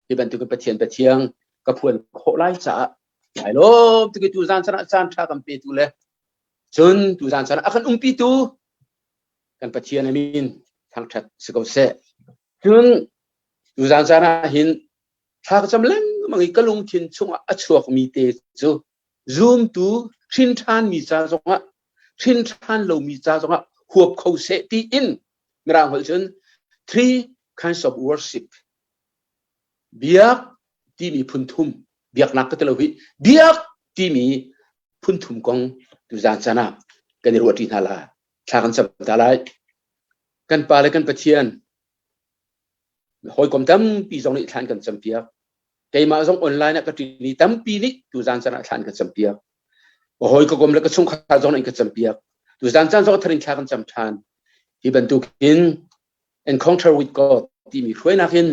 Hi bantukin Pathian Pathiang ka phuan khawh lai caah kai lawm tuk i tuzaan caan ah caan ṭha kan petu le cun tuzaan caan ah a kan umpitu kan Pathian a min thangṭhat si ko seh. Cun tuzaan caan ah hin thla ka cam lengmang i ka lungthin chungah a chuakmi te cu zumtu hrin ṭhanmi ca zongah hrin ṭhan lomi ca zongah huap kho seh tiin mirang holh cun three kinds of worship biak timi phun thum biaknak ka ti lo hi biak timi phun thum kong tuzaan caan ah kan i ruahṭi hna la thla kan cam ta lai kan pa le kan Pathian hawikom tampi zong nih thlan kan campiak keimah zong online ah ka ṭini tampi nih tuzaan caan ah thlan kan campiak hawi ka kom le ka chungkhar zong nih ka campiak tuzaan caan zong tharin thla kan cam ṭhan hi bantukin encounter with God timi hruainak in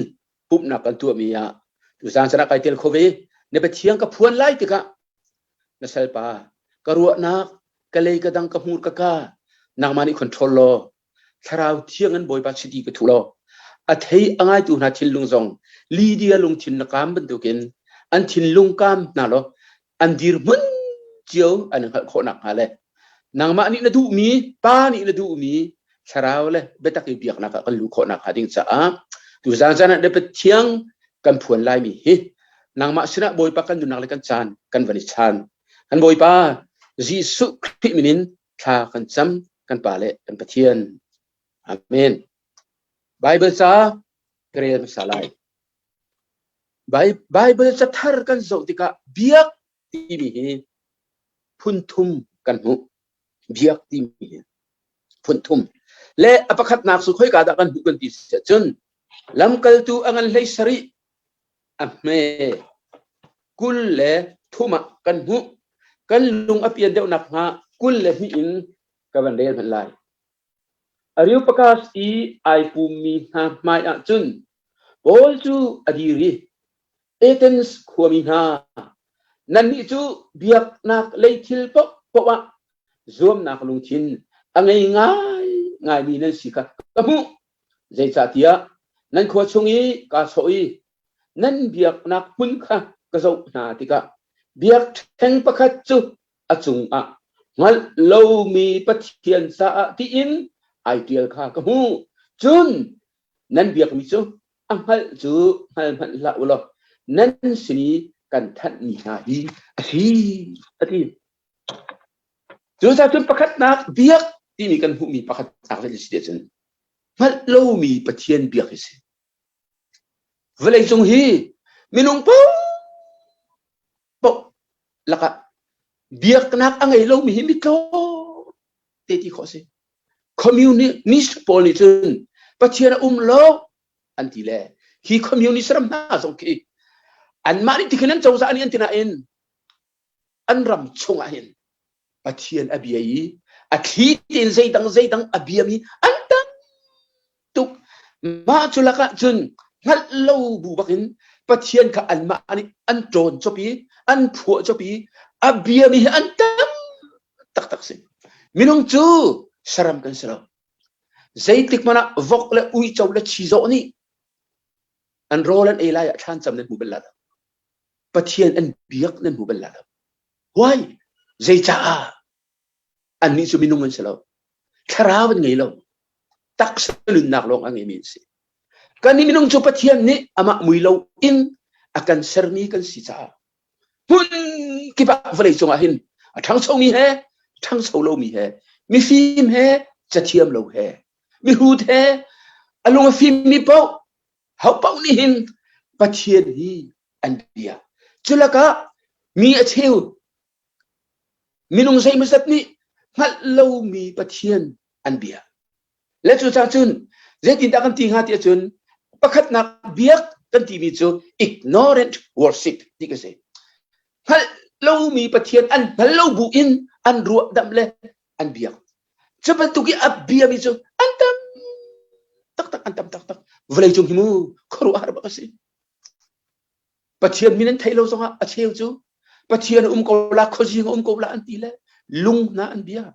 pumhnak kan tuahmi ah tuzaan caan ah kai tel kho ve na Pathian ka phuan lai tikah na salpa ka ruahnak ka lei ka dang ka hmur ka ka nangmah nih control law thlarau thiang in Bawipa chiti ka thu law a thei a ngaitu hna thinlung zong Lydia lungthin na kaam bantukin an thinlung kaam hna law an dirhmun cio an hngalh khawh nakhnga le nangmah nih na duhmi pa nih na duhmi thlarau le biatak i biaknak ah kan luh khawh nakhnga ding caah tuzaan caan ah na Pathian kan phuan laimi hi nangmah sinah Bawipa kan nunnak le kan caan kan van i chan kan Bawipa Jesuh Khrih min in thla kan cam kan pa le kan Pathian amen Bible ca ka rel hmasa lai Bible cathar kan zoh tikah biak timi hi phun thum kan hmuh. Biak timi hi phun thum. Le a pakhatnak cu khoika dah kan hmuh kan ti si cun lamkaltu a ngan hlei sarih a hme 23 ah kan hmuh. Kan lung a pian deuh nakhnga 22 in ka van rel hmanh lai. Areopagas i ai pummi hna hmai ah cun Paul cu a dir i Athens khuami hna, nannih cu biaknak lei thil paohpaoh ah zuamnak lungthin a ngei ngaingaimi nan si kha ka hmuh. Zeicahtiah nan khua chung i kaa sawh i nan biaknak hmun kha ka zoh hna tikah biakṭheng pakhat cu a cungah hngalh lomi Pathian caah tiin ai ṭial kha ka hmuh. Cun nan biakmi cu a hngalh cu hngal hmanh hlah u law nan sin i kan thanhmi hna hi a si a ti. Cucaah cun pakhatnak biak timi kan hmuhmi pakhatnak zei si cun hngalh lomi Pathian biak hi si. Vawleicung hi minung paoh lakah biaknak a ngei lomi hi mitlawm te ti khawh a si. Communist pawl nih cun Pathian a um lo an ti le hi communist ram hna zong khi anmah nih tikhin an cozah nih an ti nain an ram chungah hin Pathian a bia i a thli tein zeidang zeidang a biami an tam tuk. Mah cu lakah cun hngalh lo bu bakin Pathian kha anmah nih an ṭawn cop i an phuah cop i a biami hi an tam taktak si. Minung cu saram kan si lo. Zeitik hmanh ah vok le uico le chizawh nih an rawl an ei lai ah thlan cam nan hmu bal la lo. Pathian an biak nan hmu bal la lo. Why? Zeicaah? Annih cu minung an si lo. Thlarau an ngei lo. Taksa nunnak lawng a ngeimi an si. Kannih minung cu Pathian nih amah mui lo in a kan sermi kan si caah hmun kip ah vawlei cungah hin a ṭhangchomi he ṭhangcho lomi he mifim he cathiam lo he mihrut he a lung a fimmi paoh ho paoh nih hin Pathian hi an bia. Culakah mi a cheu minung zeimawzat nih hngalh lomi Pathian an bia. Le cucaah cun zeitindah kan ti hnga ti ahcun pakhatnak biak kan timi cu ignorant worship ti ka si. Hngalh lomi Pathian an hngal lo bu in an ruahdamh le an biak. Cu bantuk i a biami cu an tam taktak an tam taktak. Vawlei cung hi mu khuaruahhar bak a si. Pathian min an theih lo zongah a cheu cu Pathian a um ko la khuazing a um ko la an ti le lung hna an bia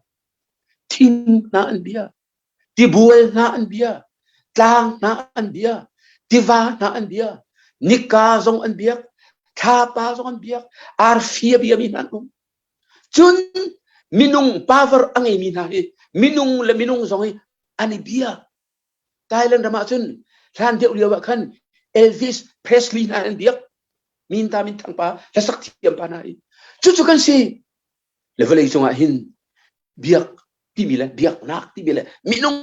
thing hna an bia tibual hna an bia tlang hna an bia tiva hna an bia. Nika zong an biak, thlapa zong an biak, arfi a biami hna an um. Cun minung power a ngeimi hna hi minung le minung zong hi an i bia. Thailand ram ah cun hlan deuh lio ah khan Elvis Presley hna an biak. Min ta min thang pa hlasak thiam pa hna hi. Cucu kan si. Le vawlei cungah hin biak timi le biaknak timi le minung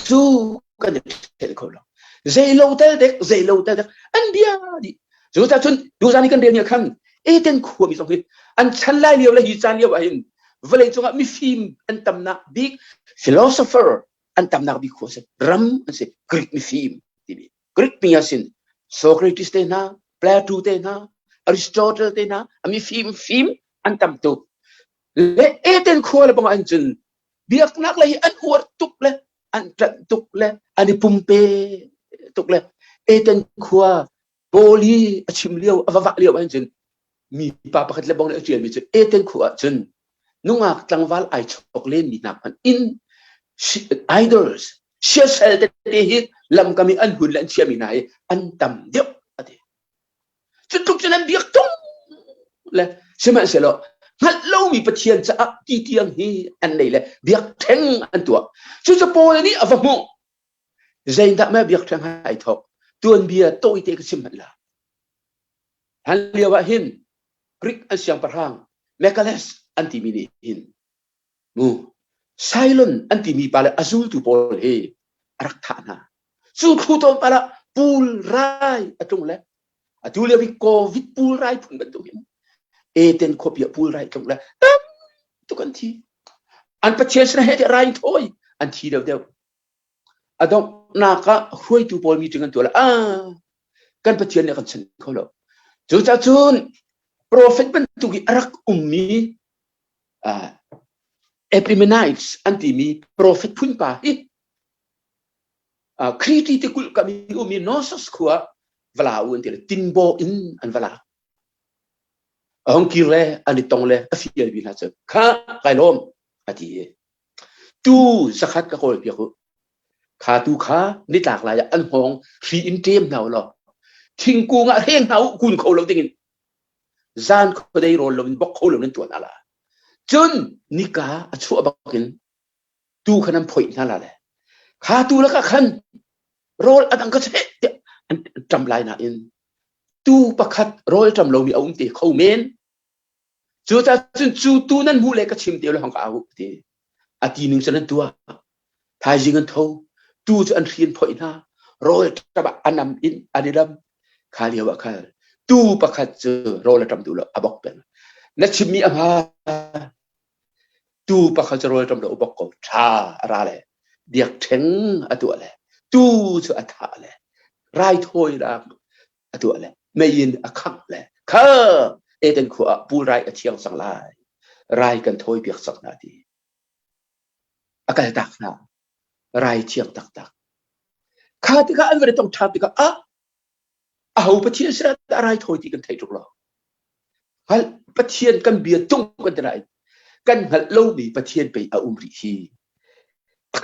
cu kan i ṭhel kho lo. Zei lo tel dek, zei lo tel dek, an bia dih. Cu cah cun tuzan i kan rel ni ah khan Eden khuami zong hi an chan lai lio le hi caan lio ah hin vawlei cungah mifim an tamnak bik philosopher an tamnak bik khua si ram an si Greek mifim timi Greek mi asin Socrates te hna Plato te hna Aristotle te hna a mifim fim an tam tuk le Eden khua le bang an cun biaknak lei an uar tuk le an ṭanh tuk le an i pumpe tuk le Eden khua Paul i a chim lio a va vah lio ah cun mi pa pakhat le bong nih a ṭialmi cu Eden khua ah cun nungak tlangval ai chok lenmi hna hmanh in idols siasal tete hi lamkam i an hun le an chiami hna hi an tam deuh a ti. Cu tluk cun an biak tung le sihmanhsehlaw hngalh lomi Pathian caah ti tiang hi an nei le biakṭheng an tuah. Cucu Paul nih a va hmuh. Zeidah mah biakṭheng hai thawk? Tuanbia tawite ka chim hmanh la. Hlan lio ah hin Greek an siangpahrang Megales an timi nih hin mu Cylon an timi pa le a zultu pawl hi a rak thah hna. Cu thlu tawn pal ah pul rai a tlung le atu lio i COVID pul rai phun bantuk in Eden khuapi ah pul rai tlung le tam tuk an thi. An pathian sinah he tiah rai thawi an thi deuhdeuh. A donghnak ah hruaitu pawl meeting an tuah le ah kan Pathian nih a kan chanh kho lo. Cucaah cun prophet bantuk i a rak ummi uh, Epimenides an timi prophet phunpa hi uh, Crete tikulh kam i ummi Knossos khua vala u an ti le tinbaw in an vala. A hong kir le an i tong le a fial bi hna cu kha kai lawm a ti i Tuu zakhat ka kawlpiak u. Kha tuu kha nitlak lai ah an hngawng hri in ṭem hna u law thingkung ah hreng hna u kun kho lo dingin zan khuadei rawl loin bok kho lo nan tuah hna la. Cun nika a chuah bakin tuu kha nan phoih hna la le kha tuu lakah khan rawl a dang ka cheh tiah an ṭam lai nain tuu pakhat rawl ṭam lomi a um te kho men Cucaah cun cu tu nan hmuh le ka chim te lo hong ka au ti. A ti ning cun an tuah. Thaizing an tho. Tu cu an hri an phoih hna. Rawl ṭap ah a nam in an i lam. Kha lio ah khal tu pakhat cu rawl a ṭam duh lo a bok peng. Na chimmi a hma. Tu pakhat cu rawl ṭam lo a bok ko. Ṭha a ra le biakṭheng a tuah le tu cu a thah le raithawinak a tuah le mei in a khangh le kha Eden khua ah pul rai a thiang cang lai rai kan thawi piak cang hna ti a kal tak hna rai thiang taktak kha tikah an van i tong ṭhan tikah ah aho pathian sinah dah rai thawi ti kan thei tuk lo hngalh pathian kan bia tung kan ti nain kan hngalh lomi pathian pei a um rih hi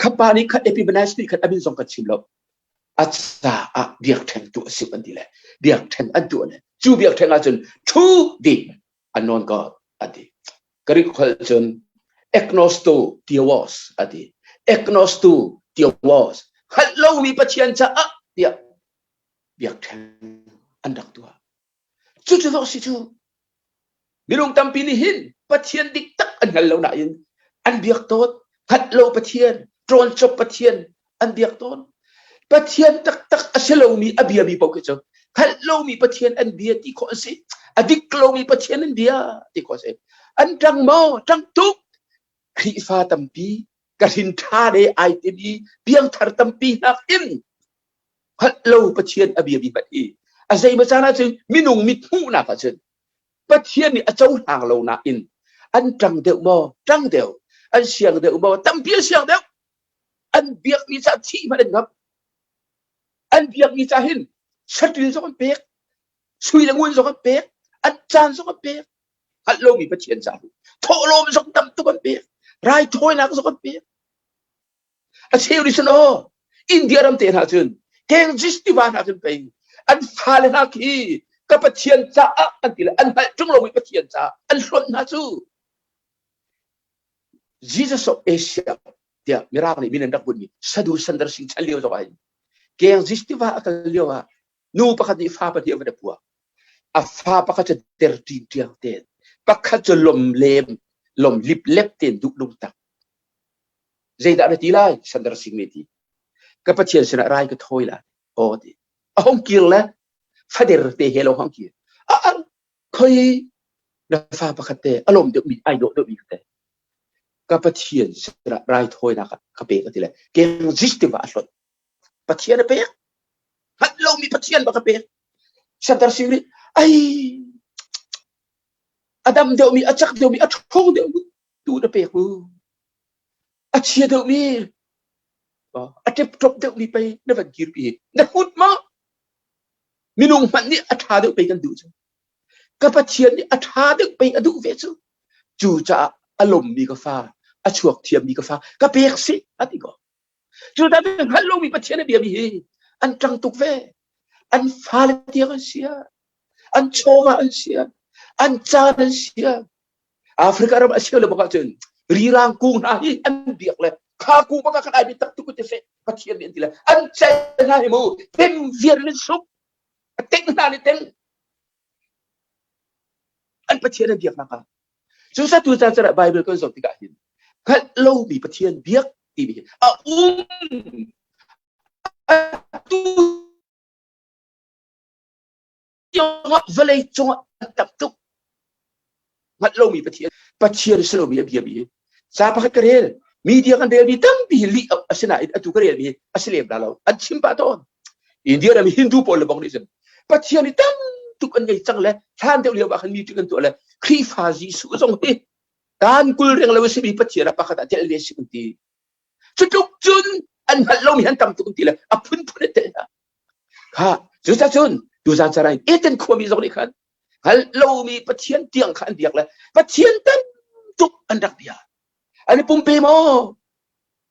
khapa nih khat Epimenides nih khat amin zong kan chim lo a caah biakṭheng tuah a si an ti le biakṭheng an tuah le cu biakṭheng ahcun true the unknown God a ti. Greek holh cun agnosto theos a ti. Agnosto theos hngalh lomi Pathian caah tiah biakṭheng an rak tuah. Cucu dawh si cu Minung tampi nih hin Pathian dik tak an hngal lo nain an biak tawn. Hngalh lo Pathian, ṭawncop Pathian an biak tawn. Pathian taktak a si lomi a biami paoh khi cu hngalh lomi Pathian an bia ti khawh an si. A dik lomi Pathian an bia ti khawh a si. An ṭang maw? Ṭang tuk. Khrihfa tampi ka hrin ṭha le ai timi piangthar tampi nakin hngalh lo Pathian a biami hmanh hi a zeimaw caan ahcun minung mit hmuhnak ahcun Pathian nih a cohlang lo nain an ṭang deuh maw? Ṭang deuh. An siang deuh maw? Tampi an siang deuh. An biakmi ca thih hmanh an ngam. An biakmi ca hin saṭil zong an pek, sui le ngun zong an pek, an caan zong an pek. Hngalh lomi Pathian ca thawhlawm zong tam tuk an pek, raithawinak zong an pek. A cheu nih cun aw India ram te hna cun Ganges tiva hna cun pei. An fale hna khi ka Pathian caah an ti le an hngalh ṭung lomi Pathian caah an hlonh hna cu. Jesus of Asia tiah Mirang nih min an rak bunhmi Sadhu Sundar Singh chan lio zong ah hin Ganges tiva a kal lio ah nu pakhat nih fa pahnih a van a pua. A fa pakhat cu der ṭin ṭiang tein, pakhat cu lom lem, lom lip lep tein duh lung tak. Zeidah na ti lai? Sundar Singh nih ti. Ka Pathian sinah rai ka thawi lai. Aw ti. A hong kir le fader te he lo hong kir. A a khoi na fa pakhat te a lawm deuhmi ai dawh deuhmi te. Ka Pathian sinah rai thawinak ah ka pek a ti le Ganges tiva a hlonh. Pathian a pek. Hngalh lomi Pathian bak a pek. Sundar Singh nih ai a dam deuhmi a cak deuhmi a ṭhawng deuhmi tu na pek u. A chia deuhmi a ṭepṭop deuhmi pei na van kirpi na hut ma? Minung hmanh nih a ṭha deuh pei kan duh cu. Ka Pathian nih a ṭha deuh pei a duh ve cu. Cu caah a lawmmi ka fa, a chuak thiammi ka fa, ka pek si a ti ko. Cu dah hngalh lomi Pathian a biami hi an ṭang tuk ve. An fale tiang an sia, an chawva an sia, an caan an sia. Africa ram a cheu le bak ahcun rirang kung hna hi an biak le kha kung bak ah khan ai biatak tuk ti fe Pathian nih an ti le an cel hna hi mu pem viar in suk a teng hna nih teng an Pathian an biak nak ah cu sa tu caan caan Bible kan zoh tikah hin hngalh lomi Pathian biak timi hi a um atu vawlei cungah an tam tuk hngalh lomi Pathian Pathian si lomi a biami hi ca pakhat ka rel media kan relmi tampi hi lih asinain atu ka relmi hi a si lem la lo an chim pah tawn India ram Hindu pawl le bang nih cun Pathian hi tam tuk an ngei cang le hlan deuh lio ah khan meeting an tuah le Khrihfa Jesuh zong hi kaan kul reng lo a simi Pathian ah pakhat ah telh ve si an ti cutluk cun an hngalh lomi an tam tuk an ti le a phunphun an telh hna Kha cucacun tuzan carai Eden khuami zong nih khan hngalh lomi Pathian tiang kha an biak le Pathian tam tuk an rak bia. An i pumpe maw?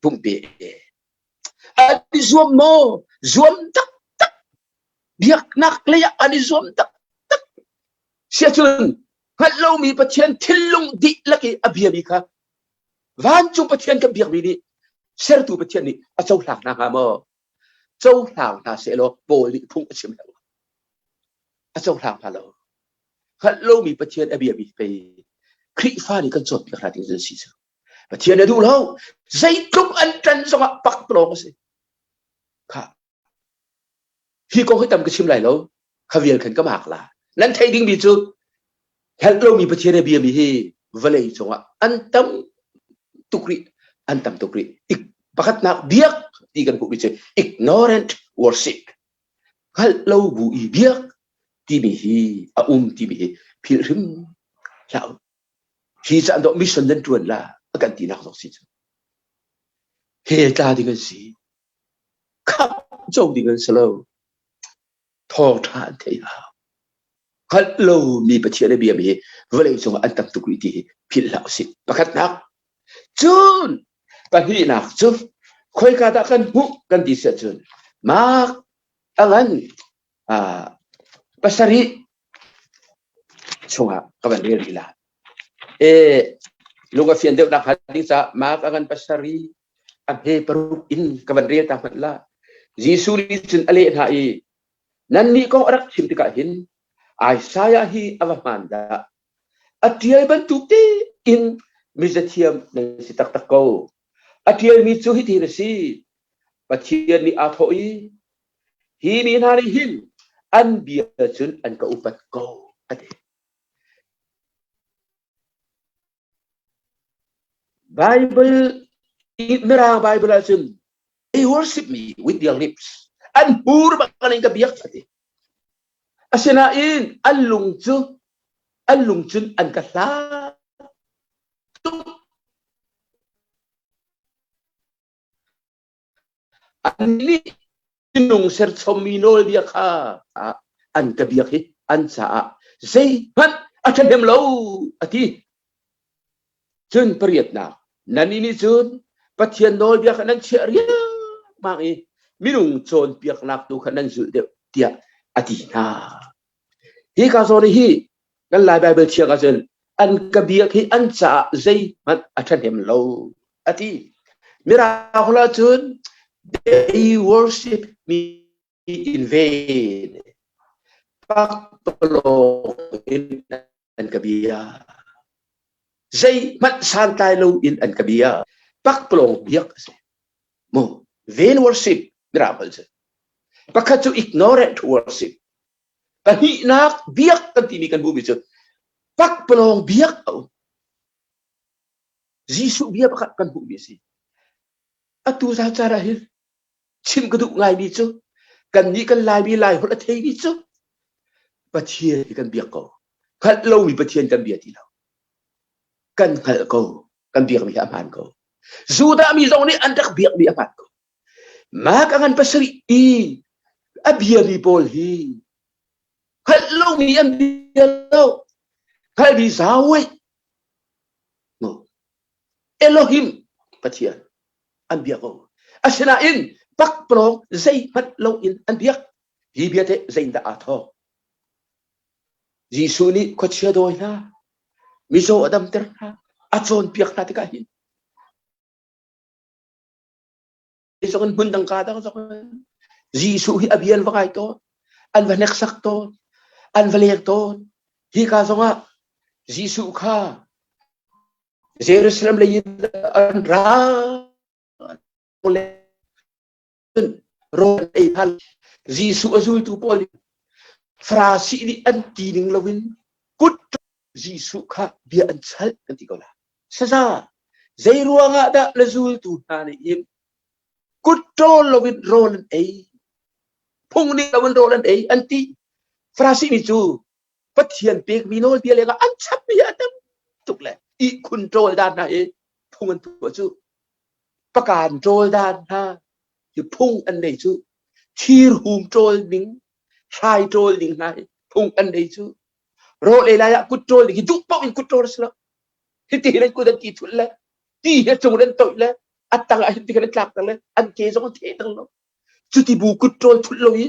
Pumpe. An i zuam maw? Zuam taktak. Biaknak lei ah an i zuam taktak. Siacun hngalh lomi Pathian thinlung dihlak i a biami kha vancung Pathian kan biakmi nih sertu Pathian nih a cohlang hna hnga maw? Cohlang hna sehlaw Paul nih phung a chim lo. A cohlang hna lo. Hngalh lomi Pathian a biami pei Khrihfa nih kan cawnpiak hna ding si cu. Pathian a duh lo. Zeitluk an ṭan zongah pakpalawng a si. Kha hi kong hi tam ka chim lai lo. Kha vial khan ka mak la. Nan theih dingmi cu hngalh lomi Pathian a biami hi vawlei cungah an tam tuk rih. An tam tuk rih. Pakhatnak biak ti kan hmuhmi cu ignorant worship. Hngalh lo bu i biak timi hi a um timi hi philh hrim hlah u. Hi caan dawh mission nan ṭuan la a kan tinak zong si cu. Hell tla ding an si. Khap co ding an si lo. Thawngṭha an theih hau. Hngalh lomi Pathian a biami hi vawlei cungah an tam tuk rih ti hi philh hlah usih. Pakhatnak, cun pahnihnak cu khoika dah kan hmuh kan ti siah cun Mark a ngan pasarih chungah ka van rel rih la. E lung a fian deuh nak hnga ding caah Mark a ngan pasarih a hme paruk in ka van rel ta hmanh la. Jesuh nih cun a leh hna i nannih kong a rak chim tikah hin Isaiah hi a va hmaan dah. A ṭial bantuk tein mizathiam nan si taktak ko. A ṭialmi cu hitihin a si. Pathian nih aa thawh i hi mi hna nih hin an bia cun an ka upat ko a ti. Bible Mirang Bible ahcun they worship me with their lips. An hmur bak in ka biak a ti. Asinain an lung cu an lung cun an ka hlat tuk. Annih minung serchommi nawlbia kha an ka biak i an caah zeihmanh a ṭhahnem lo a ti. Cun pariatnak, nannih nih cun Pathian nawlbia kha nan chiah riangmang i minung cawnpiaknak tu kha nan zulh deuh tiah. a ti hna. Hi ka zawn hi kan Lai Baibal thiang ahcun an ka biak hi an caah zeihmanh a ṭhahnem lo a ti. Mirang holh ahcun they worship me in vain. Pakpalawng in an ka bia. Zeihmanh santlai lo in an ka bia. Pakpalawng biak a si. Mu vain worship mirang holh cu. Pakhat cu ignorant worship. Pahnihnak biak kan timi kan hmuhmi cu pakpalawng biak a um. Jesuh bia pakhat kan hmuhmi a si. Atu za caan ah hin chim ka duh ngaimi cu kannih kan Laimi Lai holh a theimi cu Pathian hi kan biak ko. Hngalh lomi Pathian kan bia ti lo. Kan hngalh ko. Kan biakmi hi a hmaan ko. Judah mi zong nih an rak biakmi a hmaan ko. Mah a ngan pasarih i a biami pawl hi hngalh lomi an bia lo. Hngalhmi Yahweh Elohim Pathian an biak ko. Asinain pakpalawng zeihmanh loin an biak. Hi bia teh zeidah aa thawk? Jesuh nih khuachia dawi hna, mizaw a damter hna, a cawnpiak hna tikah hin zong in hmun dang ka dang zong in Jesuh hi a bia an va ngai tawn, an va hneksak tawn, an va leng tawn. Hi ka zongah Jesuh kha Jerusalem lei in an ra rawl ei hal Jesuh a zultu pawl nih Farasi nih an ti ning loin kut Jesuh kha bia an chalh kan ti ko la. Saza, zei ruangah dah na zultu hna nih hin kut ṭawl loin rawl an ei? Phung ning loin rawl an ei an ti. Farasi mi cu Pathian pekmi nawlbia lengah an chapmi a tam tuk le ihkhun ṭawl dan hna hi phung an tuah cu. Pakan ṭawl dan hna hi phung an nei cu. Thirhum ṭawl ning, hrai ṭawl ning hna hi phung an nei cu. Rawl ei lai ah kut ṭawl ding hi duh paoh in kut ṭawl a si lo. Hiti hin an kut an ti thulh le ti hi a cung in an toih le a tang ah hin ti khan an tlak ter le an ke zong an theh ter lo. Cuti bu kut ṭawl thulh lo i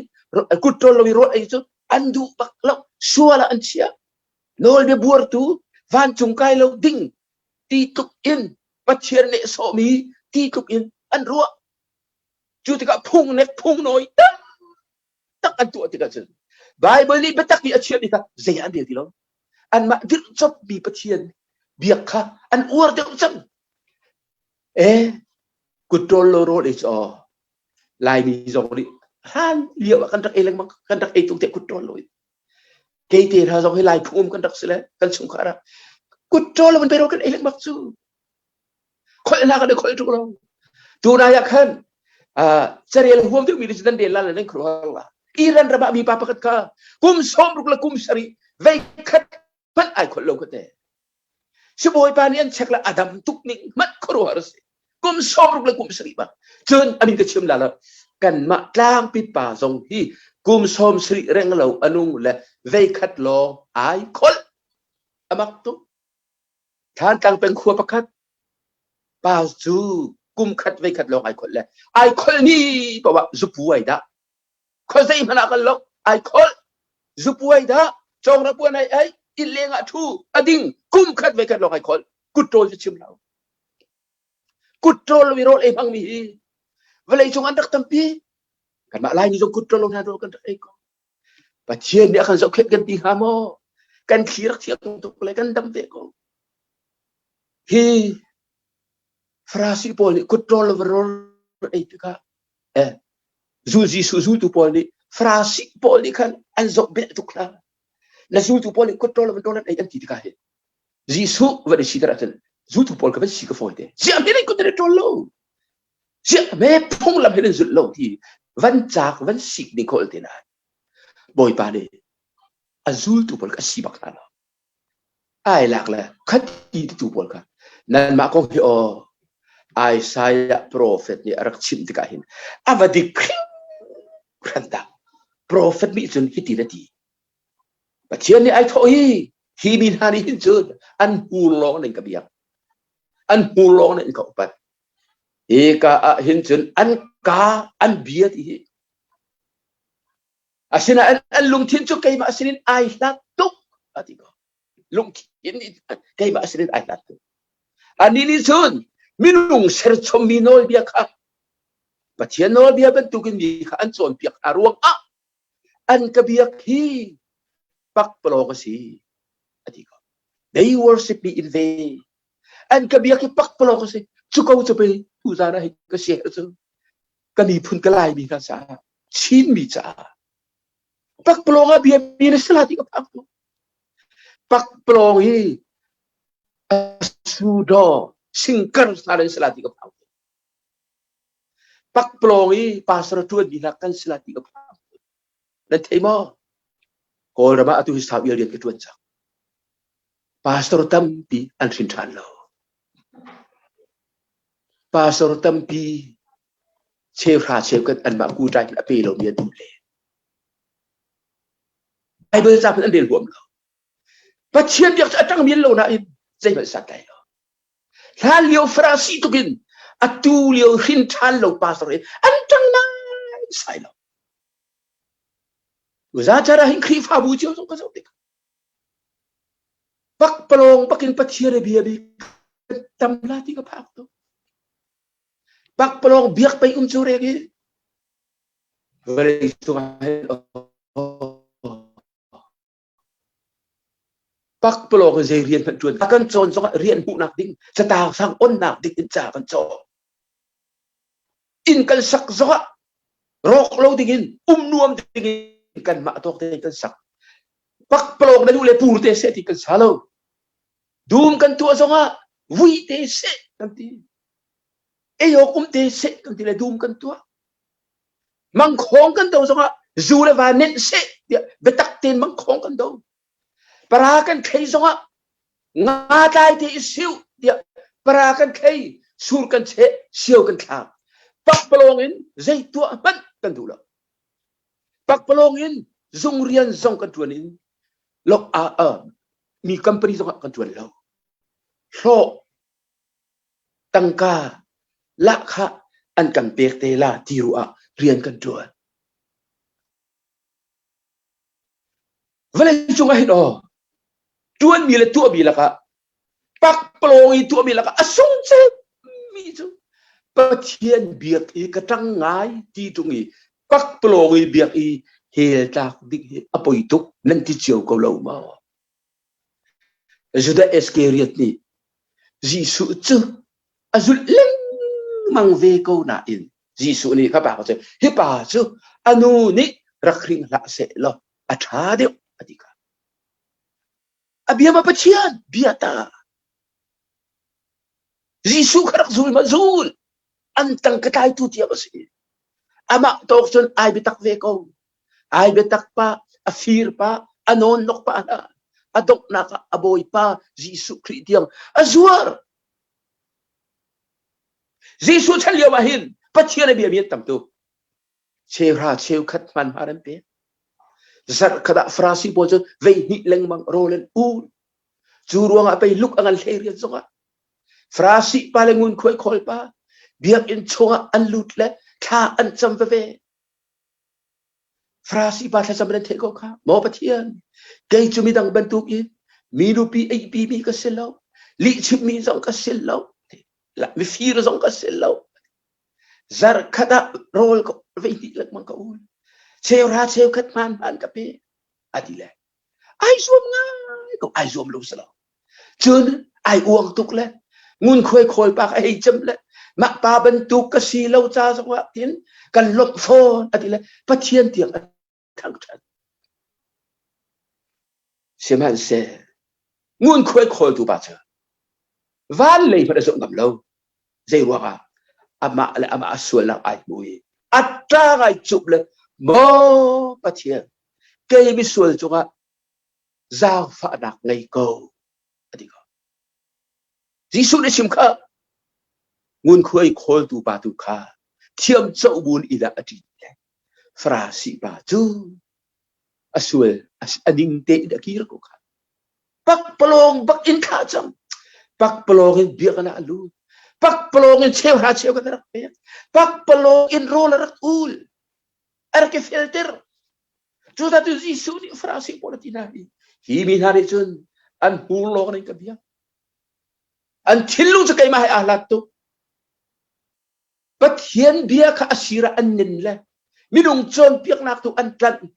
kut ṭawl lo i rawl ei cu an duh bak lo. Sual ah an chia. Nawlbia buartu vancung kai lo ding ti tluk in Pathian nih sawhmi ti tluk in an ruah. Cu tikah phung nek phung nawi tak tak an tuah tikah cun Bible nih biatak i a chiahmi kha zei ah an rel ti lo. Anmah dirh copmi Pathian biak kha an uar deuh cang. Eh, kut ṭawl lo rawl ei cu aw. Laimi zong nih hlan lio ah kan rak ei lengmang, kan rak ei tuk te kut ṭawl lo in. Kei te hna zong hi Lai phung um kan rak si le kan chungkhar ah kut ṭawl lo in pei rawl kan ei lengmang cu. Kholh hna kan i kholh tuk lo. Tunai ah khan carel huam deuhmi nih nan rel la le nan khuaruahhar la. Iran ram ah mipa pakhat kha kum 60 le kum sarih vei khat hmanh ai kholh lo kha te. Sibawipa nih an check le a dam tuk ning hmanh khuaruahhar a si. Kum 60 le kum sarih bak. Cun a min ka chim la lo. Kanmah tlangpi pa zong hi kum 70 reng lo a nung le vei khat lawng ai kholh. A mak tuk. Thantlang peng khua pakhat pa cu kum khat vei khat lawng ai kholh le ai kholh ni paoh ah zupu ai dah khua zei hmanh ah kal lo ai kholh zupu ai dah cawng ra puan ai ai inn leng ah thu a ding kum khat vei khat lawng ai kholh kut ṭawl cu chim lo kut ṭawl lo i rawl ei hmang mi hi vawlei cung an rak tampi kanmah Laimi zong kut ṭawl lo hna rawl kan rak ei ko Pathian nih a kan zohkhenh kan ti hnga maw? Kan thli rak thiam tuk le kan dam ve ko. Hi Farasi pawl nih kut ṭawl lo rawl ei tikah eh zul Jesuh zultu pawl nih Farasi pawl nih khan an zoh beh tuk hna. Na zultu pawl nih kut ṭawl lo rawl an ei an ti tikah hin Jesuh van i siter ahcun zultu pawl ka van si ka fawi te. Ziah hme nan kut nan i ṭawl lo? Ziah hme phunglam he nan zulh lo ti van caak van sik ding khawl te nain Bawipa nih a zultu pawl kha a si bak hna lo. Ai lak le khati titu pawl kha nanmah kong hi aw Isaiah prophet nih a rak chim tikah hin a va dik hringhran dah. Prophet nih cun hitin a ti. Pathian nih ai thawh hi hi mi hna nih hin cun an hmur lawng in ka biak. An hmur lawng in ka upat. Hika ah hin cun an ka an bia ti hi. Asinain an lungthin cu keimah sinin ai hlat tuk a ti ko. Lungthin nih keimah sinin ai hlat tuk. Anih nih cun minung serchommi nawlbia kha Pathian nawlbia bantukin mi kha an cawnpiak hna ruangah an ka biak hi pakpalawng a si a ti ko. They worship me in vain. An ka biak hi pakpalawng a si. Cu ko cu pei tuzaan ah hi ka share cu ka miphun ka Laimi hna caah Chinmi caah pakpalawng ah biami na si la ti ka phang tuk. Pakpalawng hi sudaw singkar hna nan si la ti ka phang tuk. Pakpalawng i pastor ṭuanmi hna kan si la ti ka phang tuk. Nan thei maw? Kawlram ah atu hi sau ial rian ka ṭuan cang. Pastor tampi an hrin ṭhan lo. Pastor tampi cheuhra cheukhat anmah kuṭai in a pe lomi an um len. Bible ca hmanh an rel huam lo. Pathian biak cu a ṭang men lo nain zeihmanh santlai lo. Hlan lio Farasi tukin atu lio hrin ṭhan lo pastor in an ṭang nai sai lo. Zacara hin Khrihfabu cio zong ka zoh tik pakpalawng bakin Pathian a bia bi tam la ti ka phak to. Pakpalawng biak pei um cu rek i vawlei cungah hin pakpalawng in zei rian hmanh ṭuan a kan cawn zongah rian hmuhnak ding catang sang onnak ding in ca kan cawn inn kan sak zongah rawk lo ding in um nuam ding in kanmah tawk tein kan sak pakpalawng na duh le pur te seh ti kan sa lo dum kan tuah zongah vui te seh kan ti ei awk um te seh kan ti le dum kan tuah mangkhawng kan do zongah zu le va nenh seh tiah biatak tein mangkhawng kan do para kan thlei zongah nga tlai te i siu tiah para kan thlei sur kan cheh sio kan thlak pakpalawng in zei tuah hmanh kan duh lo pakpalawng in zung rian zong kan tuan in lok a mi company zongah kan tuan lo hlawh tangka lahkhah an kan pek te la ti ruah ah rian kan ṭuan. Vawlei cung ah hin aw ṭuanmi le tuahmi lakah pakpalawng i tuahmi lakah a sung cemmi cu Pathian biak i ka ṭang ngai ti ṭung i pakpalawng i biak i hell tlak ding hi a poi tuk nan ti cio ko lo maw? Judas Iskariot nih Jesuh cu a zulh lengmang ve ko nain Jesuh nih kha pa cu hi pa cu a nu nih rak hring hlah seh law a ṭha deuh a ti kha. A bia ma Pathian bia ta. Jesuh kha rak zul ma zul an tangka tlaitu tiang a si. Amah tawk cun ai biatak ve ko. Ai biatak pa, a fir pa, a nawnnok pa hna, a donghnak ah a bawipa Jesuh Khrih tiang a zuar. Jesuh chan lio ah hin Pathian a biami an tam tuk. Cheuhra cheukhat hmanhmar an pek. Zarh khat ah Farasi pawl cu vei hnih lengmang rawl an ul. Cu ruangah pei luk a ngan hlei rian zongah Farasi pa le ngunkhuai khawl pa biakinn chungah an lut le thla an cam veve. Farasi pa thlacam nan theih ko kha. Maw Pathian, kei cu midang bantuk in mi nupi eipi mi ka si lo, lihchimmi zong ka si lo, mifir zong ka si lo. Zarh khat ah rawl ka vei hnih lengmang ka ul. Cheuhra cheukhat hmaan hmaan ka pe. A ti le ai zuam ngai ko ai zuam lo si lo. Cun ai uang tuk le ngunkhuai khawl pa ka hei cem le mah pa bantuk ka si lo ca zongah tin kan lawmh fawn a ti le Pathian tiang a thangṭhat. Sihmanhseh ngunkhuai khawltu pa cu van lei hmanh a zoh ngam lo. Zei ruangah amah le amah a sualnak ai hmu i a ṭang ai cup le maw Pathian kei misual cungah zaangfahnak ngei ko a ti ko. Jesuh nih chim kha ngunkhuai khawltu pa tu kha thiam co bun i dah a ṭin le Farasi pa cu a sual a ning tein a kir ko kha. Pakpalawng bak in thlah cang. Pakpalawng in biakinn ah a lut. Pakpalawng in cheuhra cheu kan rak pek. Pakpalawng in rawl a rak ul. A rak i felter. Cucaah cu Jesuh nih Farasi pawl a ti hna hi, hi mi hna nih cun an hmur lawng in ka biak. An thinlung cu keimah he aa hlat tuk. Pathian bia kha a sir ah an nin le minung cawnpiaknak tu an tlanh.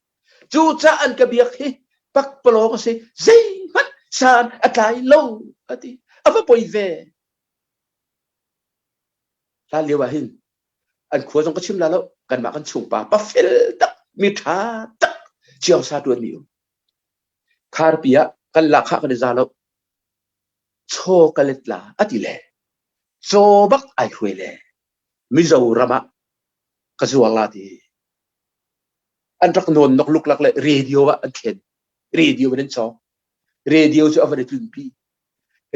Cucaah an ka biak hi pakpalawng a si, zeihmanh san a tlai lo a ti. A va poi ve. Hlan lio ah hin an khua zong ka chim la lo kanmah kan chungpa pa fel tak mi ṭha tak chiangsa ṭuan mi um kharpi ah kan lahkhah kan i za lo chaw ka let la a ti le caw bak ai hruai le Mizoram ah ka zuar la ti an rak nawn nok luklak le radio ah an thlen radio in an cawk radio cu a van i tlunpi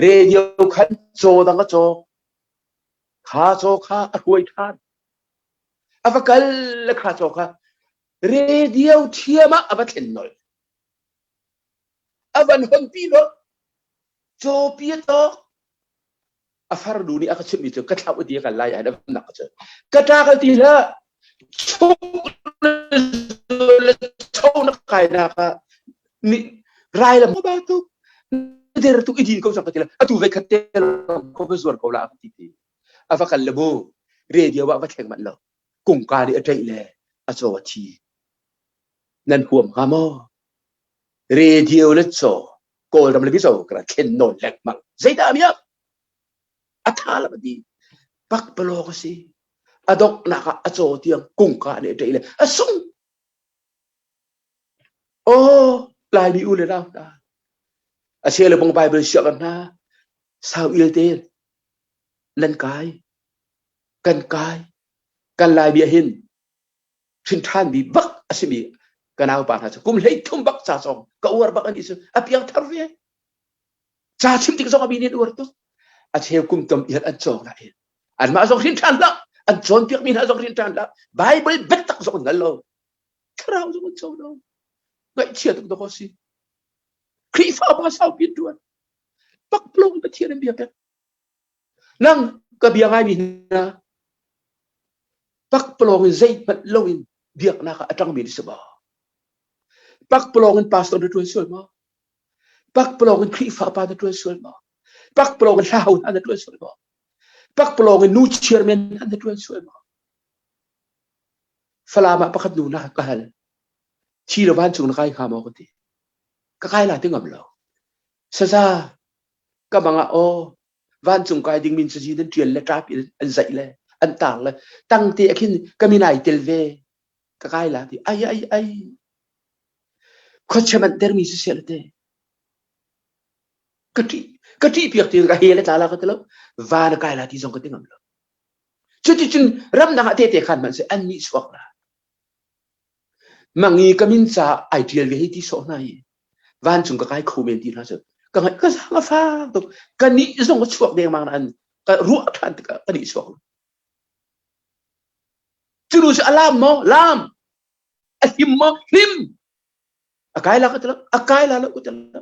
radio khan caw dang a cawk Kha caw kha a hruai ṭhan. A va kal le kha caw kha radio thiam ah a va thlen nolh. A van honpi nolh. Cawpi a cawk. A farnu nih a ka chimhmi cu ka thlauh ti a kal lai ah a van nak cu. Ka ṭa kal ti hlah. Chuk le cho na kai nak ah ni rai lam ba tuk der tuk i din ko cang ka ti la atu ve khat te ko va zuar ko la ka ti ti a va kal le mu radio ah va thleng manh lo kungka nih a ṭaih le a caw a thi nan huam hnga maw radio le caw kawlram le mizo kara thlen nawn lengmang zeidah miak a tha lam di pakpalawng a si a donghnak ah a caw tiang kungka nih a ṭaih le a sung Aw Laimi u le nau hna, a sia le bang Bible siah kan hna, sau il te nan kai, kan kai, kan Laimi ah hin hrin ṭhan mi bak a simi ka naupa hna cu kum hlei thum bak ca cawng ka uar bak ani cu a piang thar ve. Ca chim tik zong a mi nih an uar tuk. A cheu kum tam ial an cawng nain anmah zong hrin ṭhan hlah, an cawnpiak mi hna zong hrin ṭhan hlah, Bible biatak zong an hngal lo. Thlarau zong an co lo. Ngaihchia tuk dawk a si. Khrihfa pa saupi an ṭuan. Pakpalawng Pathian an bia pek. Nang ka bia ngaimi hna pakpalawng in zeihmanh loin biaknak ah a ṭangmi na si maw? Pakpalawng in pastor na ṭuan sual maw? Pakpalawng in Khrihfa pa na ṭuan sual maw? Pakpalawng in hlahau hna na ṭuan sual maw? Pakpalawng in nu chairman hna na ṭuan sual maw? Falam ah pakhat nu na ka hal. Thi le vancung na kai hnga maw ka ti. Ka kai la ti ngam lo. Saza ka mang ah aw vancung kai ding min cazi nan ṭial le ṭap in an zaih le an tar le tangte ah khin ka min ai tel ve ka kai la ti ai ai ai khuachia manh termi si seh te ka ṭih ka ṭih piak ti ka he le tla la ka ti lo va na kai la ti zong ka ti ngam lo Cuticun ramdang ah tehte khan hmanh seh an nih chuak la. Mangi ka min ca ai ṭial ve hei ti sawh hna hi vancung ka kai kho men ti hna cu ka ngaih ka zaang a fak tuk ka nih zong a chuak dengmang na an ka ruah ṭhan tikah ka nih chuak cu nu cu a lam maw lam a him maw him a kai la ka ti lo a kai la lo ka ti lo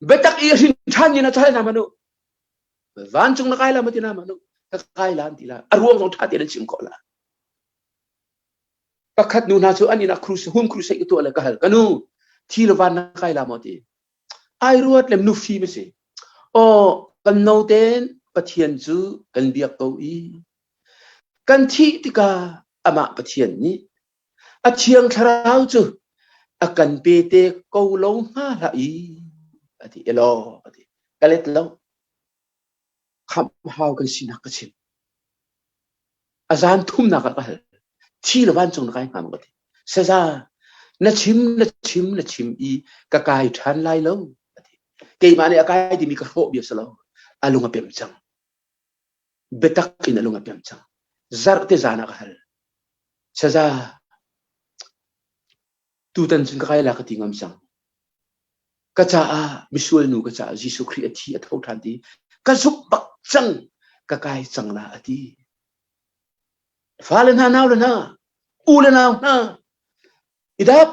biatak i hrin ṭhan ni na chal na manu vancung na kai la ma ti na manu ka kai la an ti la a ruang zong ṭha tein an chim khawh la pakhat nu hna cu an inn ah crusade home crusade ka tuah le ka hal ka nu thi le van na kai la maw ti ai ruat lem nu fim a si aw kan no ten pathian cu kan biak ko i kan thih tikah amah pathian nih A thiang thlarau cu a kan pe te ko lo hnga hlah i a ti elaw a ti. Ka let lo. Khamh hau kan sinak ka chim. A zan thumnak ah ka hal. Thi le vancung na kai hnga maw ka ti. Saza, na chim na chim na chim i ka kai ṭhan lai lo a ti. Keimah nih a kai timi ka hrawh bia si lo. A lung a pem cang. Biatak in a lung a pem cang. Zarhte zan ah ka hal. Saza, tutan cun ka kai la ka ti ngam cang. Ka caah misual nu ka caah Jesuh Khrih a thi a tho ṭhan ti ka zumh bak cang ka kai cang la a ti. Fale hna nau le hna u le nau hna i dap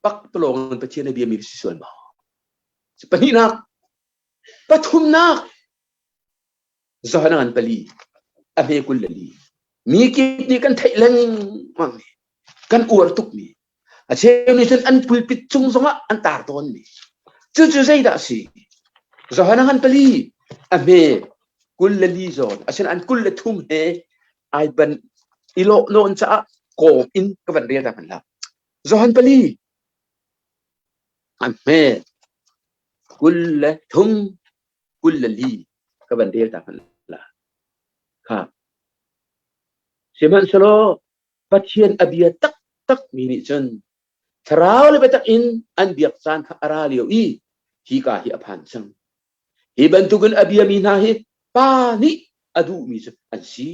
pak palawng in Pathian a biami si sual maw? Pahnihnak pathumnak Johan ngan pali a hme 24. Mi kip nih kan theih lengmang mi, kan uar tuk mi, a cheu nih cun an pulpit cung zongah an tar tawn mi. Cucu zeidah a si? Johan a ngan pali, a hme 24 zawn, asinain 23 he ai ban i lawh nawn caah kawm in ka van rel ta hmanh la. Johan pali, a hme 23, 24 ka van rel ta hmanh la. Kha. Sihmanhsehlaw Pathian a bia taktak mi nih cun thlarau le biatak in an biak caan kha a ra lio i hika hi a phan cang. Hi bantukin a biami hna hi Pa nih a duhmi cu an si.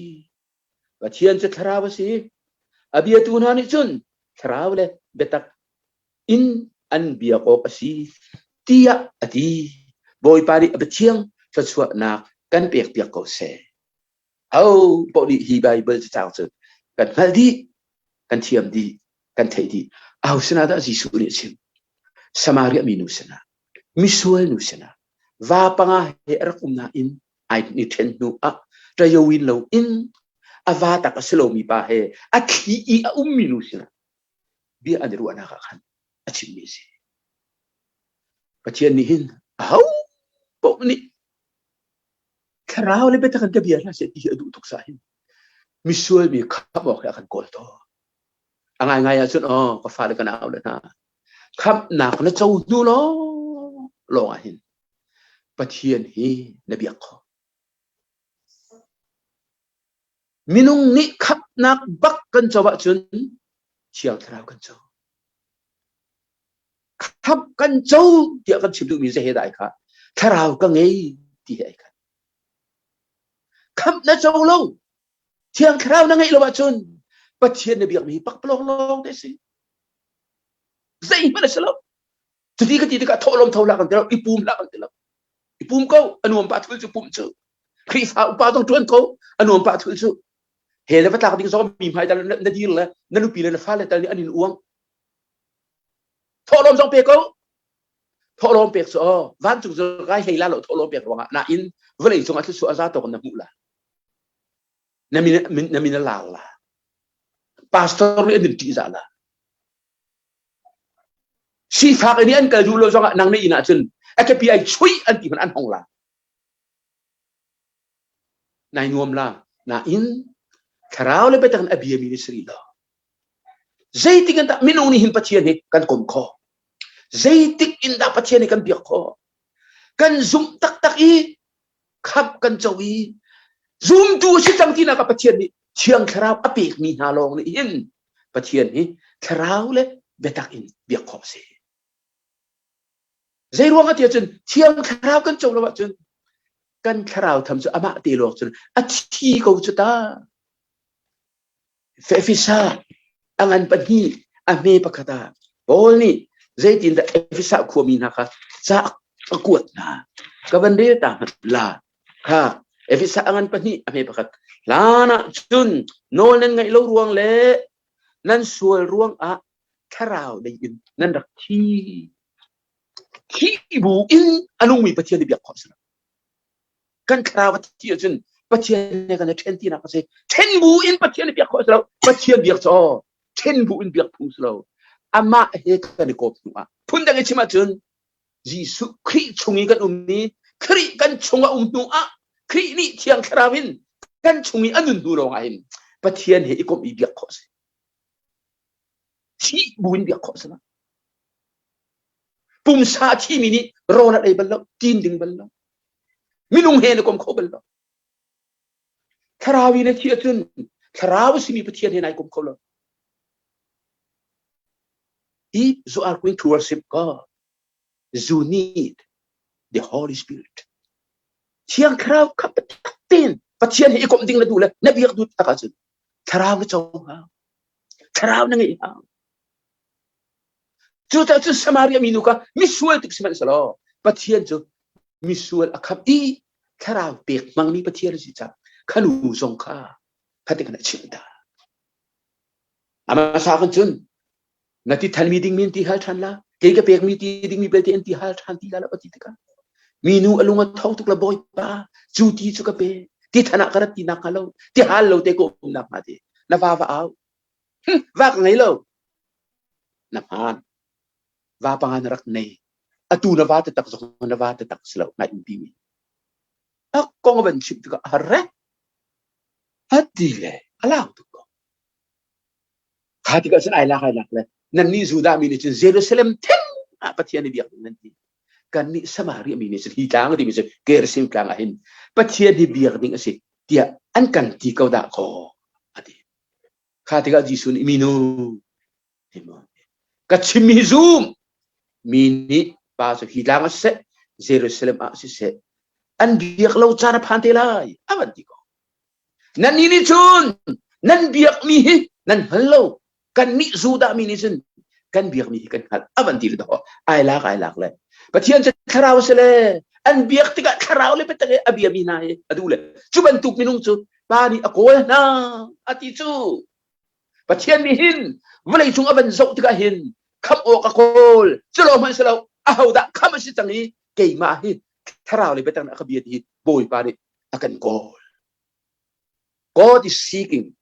Pathian cu thlarau a si. A biatu hna nih cun thlarau le biatak in an biak awk a si tiah a ti. Bawipa nih a biathiang thluachuahnak kan pekpiak ko seh. Ho paoh nih hi Baibal cacang cu kan hngalh dih, kan thiam dih, kan theih dih. Aho sinah dah Jesuh nih a chim? Samaria minu sinah, misual nu sinah, va panga he a rak um nain ai ni ṭhen hnu ah ṭayowin lo in a va tak a si lomi pa he a thli i a ummi nu sinah bia an i ruahnak ah khan a chimmi a si. Pathian nih hin aho paoh nih Thlarau le biatak in ka bia hlah seh ti hi a duh tuk sa hin misual mi khamh awk hi a kan kawl tawn. A ngaingai ahcun aw ka fale ka nau le hna khamhnak na co hnu lawng lawng ah hin Pathian hi na biak khawh. Minung nih khamhnak bak kan co ahcun Thiang Thlarau kan co. Khamh kan co tiah kan chim duhmi zei he dah ai khah? Thlarau ka ngei ti he ai khat. Khamh na co lo, Thiang Thlarau na ngeih lo ahcun Pathian na biakmi hi pakpalawng lawng te si. Zeihmanh a si lo. Cuti ka ti tikah thawhlawm tho hlah kan ti lo, i pum hlah kan ti lo. I pum ko, a nuam pah thul cu pum cu. Khrihfa upa zong ṭuan ko, a nuam pah thul cu. He le va tlak ding zong mi hmai tal na dir le na nupi le na fale tal nih an in uang. Thawhlawm zong pe ko. Thawhlawm pek cu aw vancung cu kai hlei la lo thawhlawm pek ruangah nain vawlei cung ah thluachuah a za tawk na hmuh la. Na min na min a lar la. Pastor nih an in ṭihzah la. Sifak in an kal duh lo zongah nang na inn ah cun a kepi ai chuih an ti hmanh an hong la. Nai nuam la. Nain thlarau le biatak in a biami ni si rih lo. Zeitik in dah minung nih hin Pathian hi kan kom khawh? Zeitik in dah Pathian hi kan biak khawh? Kan zumh taktak i khamh kan co i zumtu a si cang tinak ah Pathian nih Thiang Thlarau a pekmi hna lawng nih hin Pathian hi thlarau le biatak in biak khawh a si. Zei ruang ah tiah cun Thiang Thlarau kan co lo ahcun kan thlarau tham cu amah te lawng cun a thi ko cu ta. Efesa a ngan pahnih a hme pakhat ah Paul nih zeitindah Efesa khuami hna kha ca a kuat hna. Ka van rel ta hmanh la. Kha Efesa a ngan pahnih a hme pakhat. Hlan ah cun nawl nan ngaih lo ruang le nan sual ruang ah thlarau lei in nan rak thi. Thi bu in a nungmi Pathian nih biak khawh a si lo. Kan thlarau a thi ahcun Pathian he kan i ṭhen tinak a si. Ṭhen bu in Pathian i biak khawh a si lo. Pathian biak cu aw ṭhen bu in biak phung si lo. Amah he kan i kawp hnu ah phundang i chim ahcun Jesuh Khrih chung i kan um i Khrih kan chung a um hnu ah Khrih nih Thiang Thlarau in kan chung i a nun hnu lawng ah hin Pathian he i komh i biak khawh a si. Thih bu in biak khawh a si lo. Pumsa a thimi nih rawl a ei bal lo, tin ding bal lo. Minung he na kom kho bal lo. Thlarau in a thih ahcun thlarau a simi Pathian he nai kom kho lo. If you are going to worship God, you need the Holy Spirit. Thiang Thlarau kha biatak tein Pathian he i komh ding na duh le na biak duh tak ahcun Thlarau na co hau. Thlarau na ngeih hau. Cucaah cun Samaria minu kha misual tuk sihmanhsehlaw Pathian cu misual a khamh i thlarau pek hmangmi Pathian a si caah kha nu zong kha kha ti khan a chimh ta. A hmasa kan cun na ti thanmi dingmi an ti hal ṭhan la kei ka pekmi ti dingmi belte an ti hal ṭhan ti la lo a ti tikah minu a lung a tho tuk la bawipa cu ti cu ka pe. Ti than ah ka rat ti nak hnga lo. Ti hal lo te ko um nak hnga ti. Na va va au. Hm, va ka ngei lo. Na hmaan. Va panga na rak nei. Atu na va te tak zong na va te tak si lo. Ngai um pi mi. A kong van chim tikah a har Ati le a lau tuk ko. Kha tikah cun ai lak ai lak le nannih Judah mi nih cun Jerusalem theng ah Pathian i biak ding nan ti. Kannih Samaria mi nih cun hi tlang timi cu Gerizim tlang ah hin Pathian hi biak ding a si tiah an kan ti ko dah kaw a ti. Kha tikah Jesuh nih minu ka chim hi zum mi nih pa cu hi tlang ah siseh Jerusalem ah siseh an biak lo caan a phan te lai a van ti ko. Nannih nih cun nan biakmi hi nan hngal lo. Kannih Judah mi nih cun kan biakmi hi kan hngalh. A van ti le dawh. Ai lak ai lak le. Pathian cu thlarau a si le an biak tikah thlarau le biatak i a biami hna hi a duh le cu bantuk minung cu pa nih a kawl hna a ti cu. Pathian nih hin vawlei cung a van zoh tikah hin khamh awk a kawl. Cu lo hmanh si lo ahodah khamh a si cang i keimah hi thlarau le biatak nih a ka bia ti hi Bawipa nih a kan kawl. God is seeking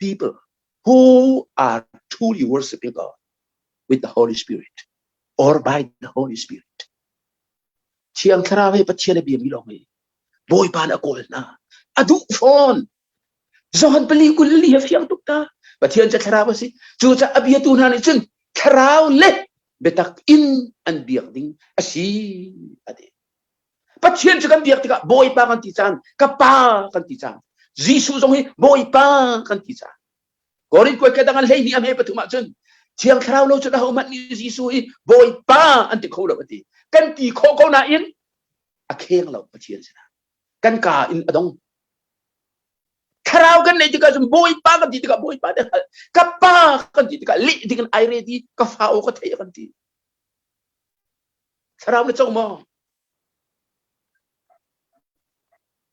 people who are truly worshiping God with the Holy Spirit or by the Holy Spirit. Thiang Thlarau he Pathian a biami lawng hi Bawipa nih a kawl hna. A duh fawn. Johan pali kul li a fiang tuk ta. Pathian cu thlarau a si. Cucaah a biatu hna nih cun thlarau le biatak in an biak ding a si a ti. Pathian cu kan biak tikah Bawipa kan ti caan, ka Pa kan ti caan. Jesuh zong hi Bawipa kan ti caan. Korin kuai ka dang an 12 a hme pathum ahcun Thiang Thlarau lo cun ahohmanh nih Jesuh hi Bawipa an ti kho lo a ti. Kan ti khawh ko nain a kheng lo Pathian sinah. Kan ka in a dong. Thlarau kan neih tikah cun Bawipa kan ti tikah Bawipa te hngalh. Ka Pa kan ti tikah leh ding in ai ready ka fa aw ka theih kan ti. Thlarau na co maw?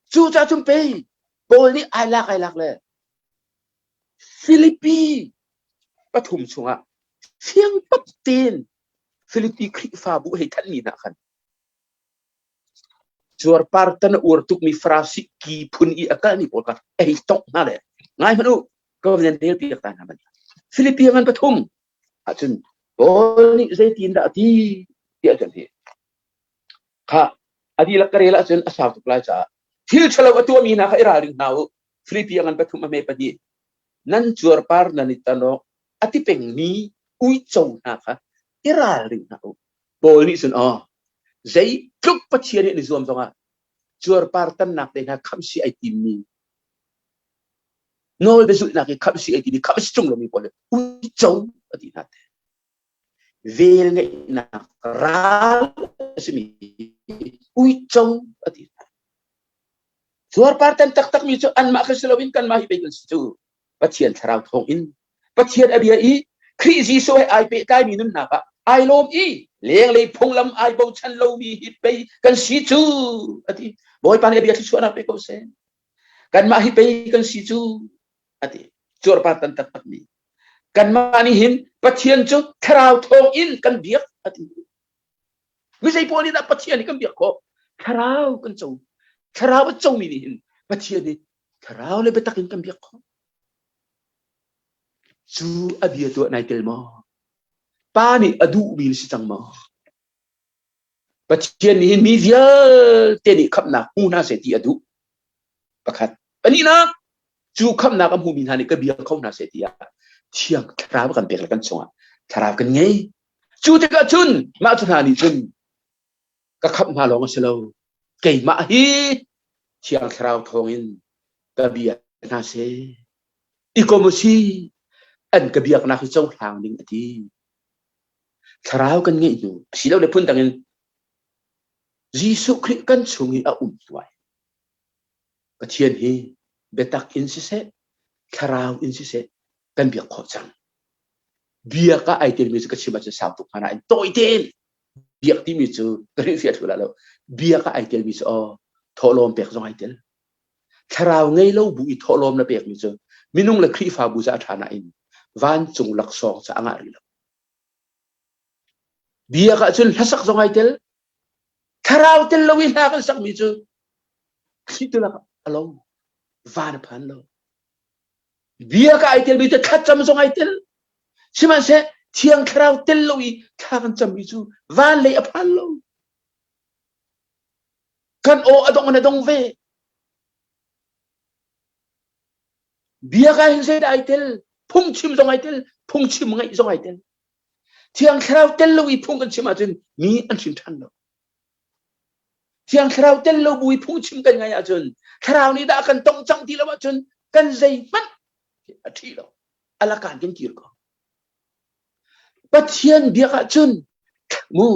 Cucaah cun pei Paul nih ai lak ai lak le Filipi pathum chungah fiang pap tein Filipi Khrihfabu hei thanmi hna khan cuarpar tan a uar tukmi Farasi ki phun i a kalmi pawl kha a hei tongh hna le ngai hmanh u ka van rel piak ta hna ban Filipi ngan pathum ahcun Paul nih zeitin dah a ti tiah cun hi kha a dihlak ka rel ahcun a sau tuk lai caah thil ṭhalo a tuahmi hna kha i ralring hna u Filipi a ngan pathum a hme pahnih nan cuarpar nan i tan awk a ti pengmi uico hna kha i ralring hna u Paul nih cun aw zeitluk Pathian nih an i zuam zongah cuarpar tannak te hna khamh si ai timmi Nawl biazulhnak i khamh si ai timi khamh si ṭung lomi pawl uico a ti hna te. Vel ngeihnak ral a simi uico a ti hna. Cuarpar tan taktakmi cu anmah kha si loin kanmah hi pei kan si cu. Pathian thlarau thawng in Pathian a bia i Khrih Jesuh he ai pehtlaimi nunnak ah ai lawm i lenglei phunglam ai bochan lomi hi pei kan si cu a ti. Bawipa nih a bia thluachuahnak pe ko seh. Kanmah hi pei kan si cu a ti. Cuarpar tan taktakmi. Kanmah nih hin Pathian cu thlarau thawng in kan biak a ti. Mi zei pawl nih dah Pathian hi kan biak khawh? Thlarau kan co. Thlarau a comi nih hin Pathian hi thlarau le biatak in kan biak khawh. Cu a bia tuah nai tel maw? Pa nih a duhmi na si cang maw? Pathian nih hin mi vialte nih khamhnak hmu hna seh ti a duh. Pakhat. Pahnihnak, cu khamhnak a hmumi hna nih ka bia kho hna seh tiah Thiang Thlarau kan pek le kan chungah Thlarau kan ngei. Cu tikah cun mah cu hna nih cun ka khamh hna lawng a si lo. Keimah hi Thiang Thlarau thawngin ka bia hna seh. I kom u si, an ka biaknak hi cohlang ding a ti. Thlarau kan ngeih hnu asilole phundang in Jesuh Khrih kan chung i a um hnuai Pathian hi biatak in siseh thlarau in siseh kan biak khawh cang. Biak ah ai telmi cu ka chim ahcun sau tuk hnga nain tawi tein biak timi cu ka hrilhfiah thlu lo. Biak ah ai telmi cu aw thawhlawm pek zong ai tel. Thlarau ngei lo bu i thawhlawm na pekmi cu minung le Khrihfabu ca a ṭha nain vancung laksawng ca a ngah rih lo. Biak ahcun hlasak zong ai tel. Thlarau tel lo i hla kan sakmi cu thli tu lakah. A lo. Van a phan lo. Bia ka ai telmi cu thlacam zong ai tel. Sihmanhseh Thiang Thlarau tel lo i thla kan cammi cu van lei a phan lo. Kan aw a dong in a dong ve. Bia ka hin zeidah ai tel? Phungchim zong ai tel, phungchim ngaih zong ai tel. Thiang Thlarau tel lo i phung kan chim ahcun mi an hrin ṭhan lo. Thiang Thlarau tel lo bu i phungchim kan ngaih ahcun Thlarau nih dah kan tongh cang ti lo ahcun kan zeihmanh a ṭhi lo. Alakan kan kir ko. Pathian biak ahcun mu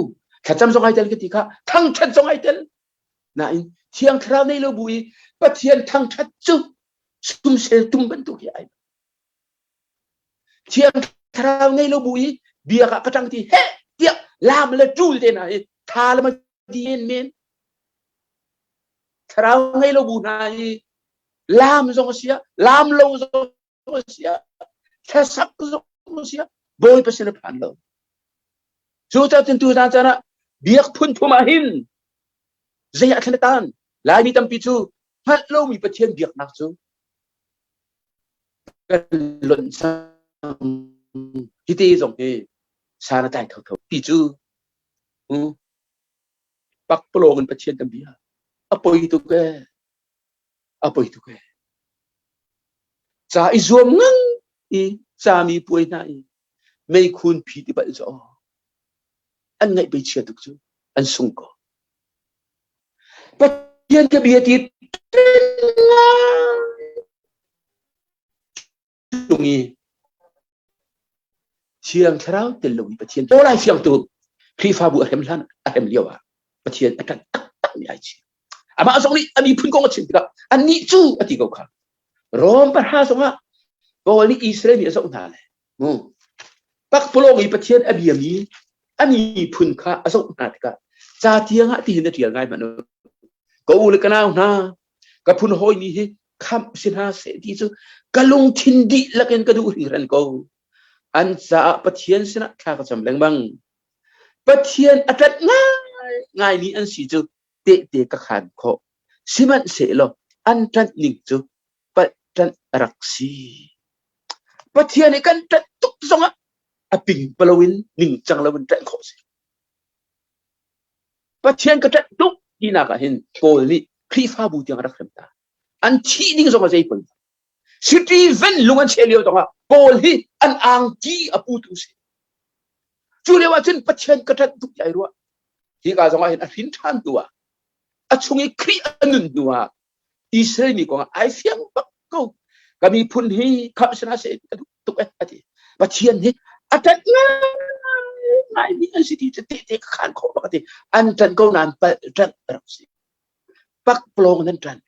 thlacam zong ai tel ka ti kha thangṭhat zong ai tel. Nain Thiang Thlarau nei lo bu i Pathian thangṭhat cu sumsel tum bantuk hi ai. Thiang Thlarau ngei lo bu i biak ah ka ṭang ti heh tiah lam le ṭul te hna hi tha le ma di men men. Thlarau ngei lo bu hna hi lam zong a si ah lam lo zong a si ah thlasak zong a si ah Bawipa sin a phan lo. Cu cun tu zan caan ah biak phun thum ah hin zei ah thlen a tan Laimi tampi cu hngalh lomi Pathian biaknak cu kan lonh cang hite zong hi san a tlai thotho ti cu pakpalawng in Pathian kan bia a poi tuk e a poi tuk e ca i zuam ngang i ca mi puai hna i meikhun phi ti bal cu an ngaih pe chia tuk cu an sung ko Pathian ka bia ti tung i Thiang Thlarau tel lo i Pathian pawl ai fiang tu Khrihfabu a hrem hlan a hrem lio ah Pathian a ṭanh taktak mi ai chia. Amah zong nih a miphun kong a chim tikah annih cu a ti ko kha. Rom pahra zongah Paul nih Israel mi a zoh hna le mu pakpalawng i Pathian a biami a miphun kha a zoh hna tikah ca tiang ah tihin a ṭial ngai hmanh u. Ka u le ka nau hna, ka phun hawimi hi khamh si hna seh ti cu ka lungthin dihlak in ka duh hringhran ko. An caah Pathian sinah thla ka cam lengmang. Pathian a ṭanh ngai ngaimi an si cu tehte ka khaan khawh. Sihmanhsehlaw an ṭanh ning cu palh ṭanh a rak si. Pathian i kan ṭanh tuk zongah a pingpalo in ningcang lo in ṭanh khawh a si. Pathian ka ṭanh tuk tinak ah hin Paul nih Khrihfabu tiang a rak hrem ta. An thih ding zong a zei poi. Stephen lung an cheh lio zongah Paul hi an angki a putu si. Cu lio ah cun Pathian ka ṭanh tuk ti ai ruah. Hika zongah hin a hrin ṭhan hnu ah a chung i Khrih a nun hnu ah Israel mi kong ah ai fiang bak ko. Ka miphun hi khamh si hna seh ka duh tuk eh a ti. Pathian hi a ṭanh ngai mi an si ti cu tehte ka khaan khawh bak a ti. An ṭanh ko nain palh ṭanh a rak si. Pakpalawng nan ṭanh.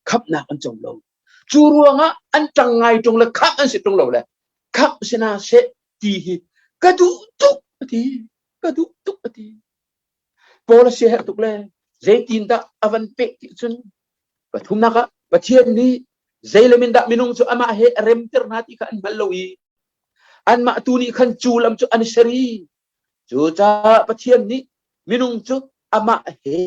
Khamhnak an co lo. Cu ruangah an ṭang ngai ṭung le khamh an si ṭung lo le khamh si hna seh ti hi ka duh tuk a ti. Ka duh tuk a ti. Paul a siaherh tuk le zeitindah a van peh ti cun pathumnak ah Pathian nih zeilam in dah minung cu amah he a remter hna ti kha an hngal lo i anmah tu nih khan cu lam cu an i ser i cucaah Pathian nih minung cu amah he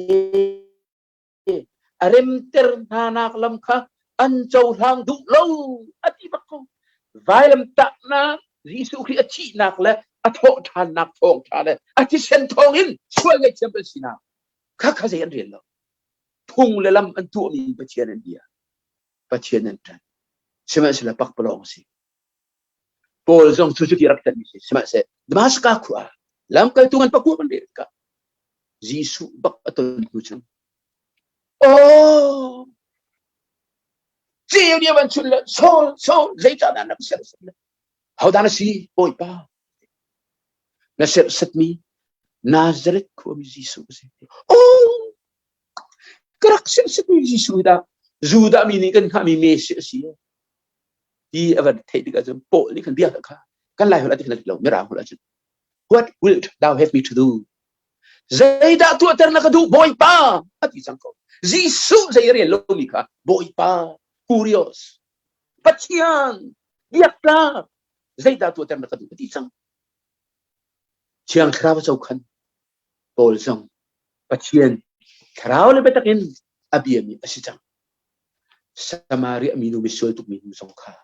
a remter hnanak lam kha an cohlang duh lo a ti bak ko. Vailamtahnak Jesuh Khrih a thihnak le a thawhṭhannak thawngṭha le a thisen thawngin sual ngaihthiam kan sinak kha kha zei an rel lo. Phung le lam an tuahmi Pathian an bia. Pathian an ṭanh. Sihmanhsehlaw pakpalawng a si. Paul zong cu cuti rak ṭanhmi si. Sihmanhsehlaw Damaskas khua ah lamkaltu ngan pakua kan rel tikah Jesuh bak a ton hnu cun Oh! Ceu nih a van chun le Saul, Saul, zeicahdah na ka serhsat le? Hodah na si, Bawipa? Na serhsatmi Nazareth khuami Jesuh ka si. Oh! Ka rak serhsatmi Jesuh hi dah Judah mi nih kan hngahmi Messiah a si. Ti a van theih tikah cun Paul nih khan bia kha kan Lai holh ah ti khan a ti lo, Mirang holh ah cun What wilt thou have me to do? Zeidah tuahter na ka duh Bawipa a ti cang ko. Jesuh zei a rian lomi kha Bawipa Kurios Pathian biaktlak zeidah tuahter na ka duh a ti cang. Thiang Thlarau a cokhan Paul zong Pathian Thlarau le biatak in a biami a si cang. Samaria minu misual tukmi nu zong kha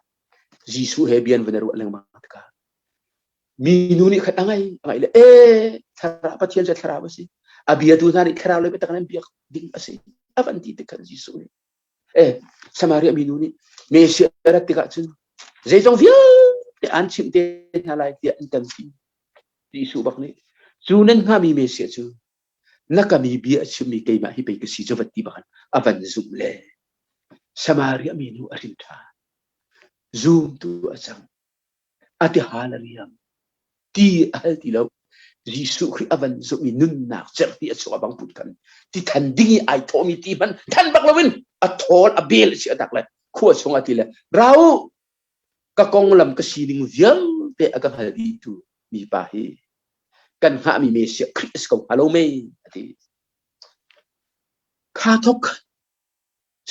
Jesuh he bia an van i ruah lengmang tikah minu nih khan a ngai a ngai le ee thlarau Pathian cu thlarau a si a biatu hna nih thlarau le biatak in an biak ding a si a van ti tik khan Jesuh nih ee Samaria minu nih Messiah a rat tikah cun zeizong vialte an chimh te hna lai tiah an kan ti Jesuh bak nih cu nan hngami Messiah cu na ka mi bia a chimmi keimah hi pei ka si cu va ti bak a van zumh le Samaria minu a hrin ṭhan zumtu a cang a ti hal a riam ti a hal ti lo Jesuh Khrih a van zumh i nunnak cerhti a chuak a bang put khan ti than ding i ai thawhmi ti hman than bak loin a thawl a bel a si a tak le khua chung a ti le rau ka konglam ka sining vialte a ka hngal dihtu mipa hi kan hngahmi Messiah Khrih a si ko hnga lo mei a ti. Kha thok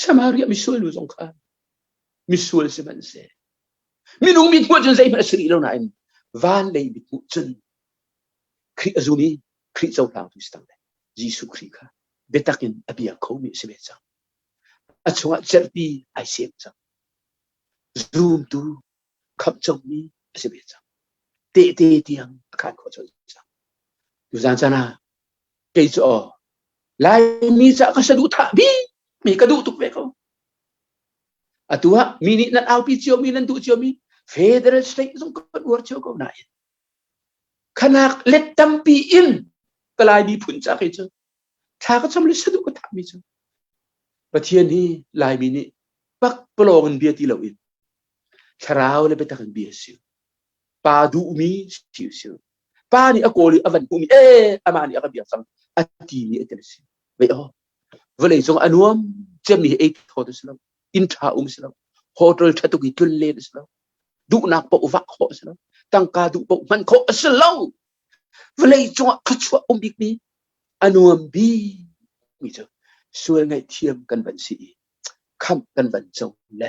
Samaria misual nu zong kha misual sihmanhseh minung mithmuh cun zeihmanh a si rih lo nain van lei mithmuh cun Khrih a zum i Khrih cohlangtu si cang le Jesuh Khrih kha biatak in a bia khomi a si ve cang. A chungah cerhti ai sem cang. Zumtu khamhcomi a si ve cang. Tehte tiang a khan khawh colh cang. Tuzan caan ah kei cu aw Laimi ca ka saduhthah bikmi ka duh tuk ve ko. Atu ah mi nih nan aupi ciomi nan duh ciomi federal state zong kan uar cio ko nain khanak let tampi in ka Lai miphun ca kei cu thla ka cam le saduh ka thahmi cu Pathian hi Laimi nih pakpalawng in bia ti loin thlarau le biatak in bia si. Pa duhmi si si. Pa nih a kawl i a van hmuhmi ee amah nih a ka biak cang a timi a tel si. Vei aw vawlei cung a nuam cemmi hi ei thawt a si lo. Inn ṭha um si lo. Hotel ṭha tuk i tlun len a si lo. Duhnak paoh vah khawh a si lo. Tangka duh paoh hman khawh a si lo. Vawlei cungah thluachuah um bikmi a nuam bikmi cu sual ngaihthiam kan van si i khamh kan van co le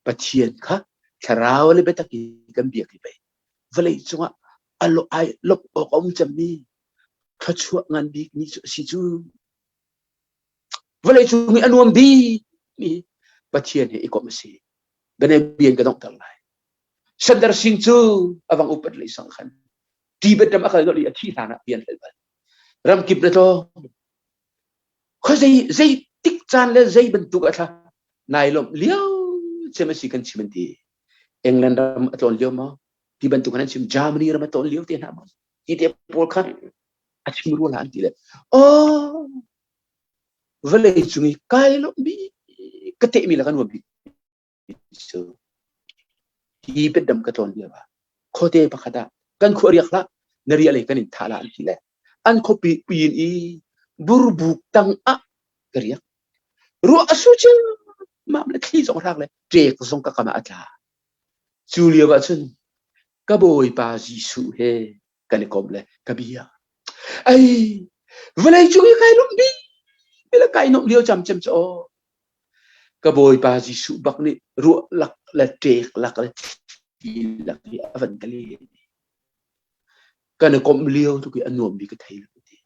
Pathian kha thlarau le biatak i kan biak i pei vawlei cungah a lo ai lop awk a um cemmi thluachuah ngan bikmi cu a si cu vawlei cung i a nuam bikmi Pathian he i komh a si. Bianabia in ka donghter lai. Sandar Singh cu a vang upat lei sang khan Tibet ram a kal nolh i a thi hlan ah bian hlel bal. Ramkip le tlawng. Khoi zei zei tik caan le zei bantuk a thla nai lawmh lio cem a si kan chim an ti. England ram a tlawn lio maw? Ti bantuk an chim Germany ram a tlawn lio te hna maw? Ti te pawl kha a chim rua la an ti le. Oh vawlei cung i kai lawmh bi ka tehmi le ka nuam bik cu hi biadam ka tlawn lio ah khuate pakhat ah kan khua riak hlah na riah lei kan in thah la an ti le an khuapi puin i burbuk tang ah ka riak ruah a su cil mam le thli zong hrak le ṭek zong ka kam ah a tla cu lio ah cun ka bawipa Jesuh he kan i kom le ka bia ai vawlei cung i kai lawmh bik le kai nuamh lio cam cem cu aw Ka Bawipa Jesuh bak nih ruah lak le ṭek lak le thli lak hi a van ka len. Kan i komh lio tuk i a nuammi ka thei lo ti.